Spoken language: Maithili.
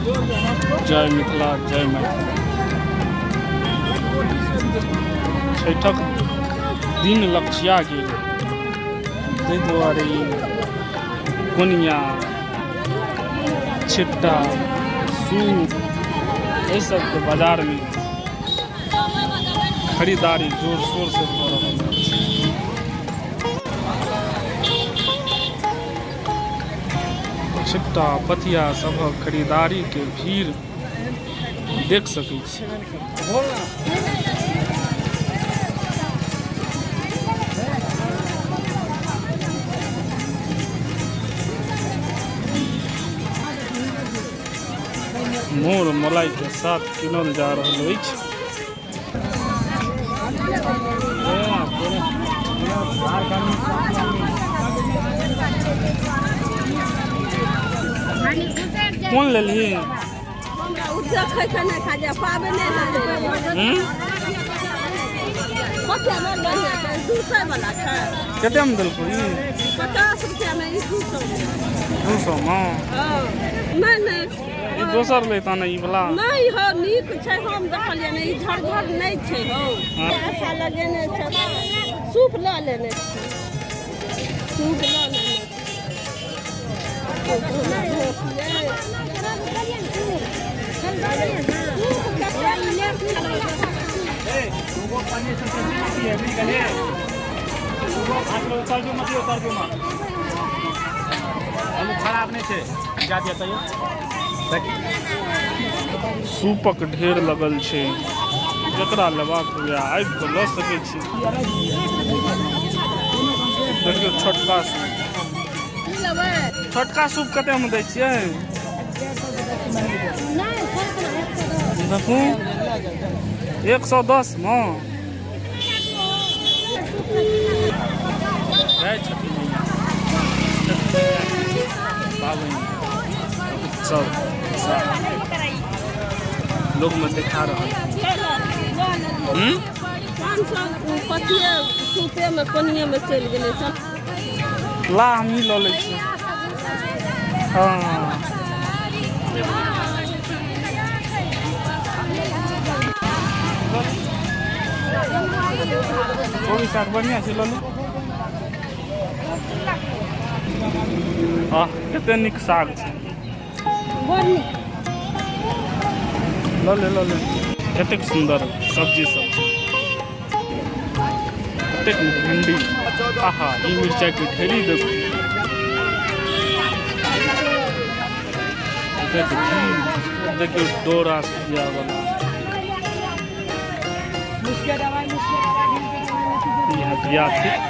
जय मिथिला, जय मैथिली। छठक दिन लक्षिया गेल, ताहि दुआरे ई कोनिया, छिट्टा, सूप एहि सबके बाजारमे खरीदारी जोर शोर से भऽ रहल अछि। छिट्टा पथिया सभक खरीदारी के भीड़ देख सकै छी। मोर मलाई के साथ किनल जा रहल अछि। कोन लेलही? कते में देलको ई? 50 रुपया में। ई 200। 200 में? नहि नहि। ई दोसर लेता ने ई वाला। नहि हो, नीक छै। हम देखलियै ने, ई झरझर नहि छै हौ। पैसा लगेने छै। सूप लऽ लेने छी, सूप लऽ लेने छी। खराब नहि छै, जा दिया तैयो। सूपक ढेर लगल छै। जकरा लेबाक हुए आबि कऽ लऽ सकै छी। देखियौ, छोटका सूप। छोटका सूप कतेमे दै छियै? देखू, 110 मे। जय छठी मैया। छठी मैया पाबनि उत्सव लोगमे देखा रहल। 500 पथिए सूपेमे कोनिएमे चलि गेलै। ला, हमही लऽ लै छी। हँ, कोबी साग बढ़िआँ छै, लऽ लू। आह, कते नीक साग छै। बड़ नीक। लऽ ले, लऽ ले। कतेक सुन्दर सब्जी सब छै, कतेक नीक भिंडी। आहा, ई मिरचाइके ढेरी देखू, कतेक भीड़। देखियौ, डोरा सुइया वाला ई हटिया थिक।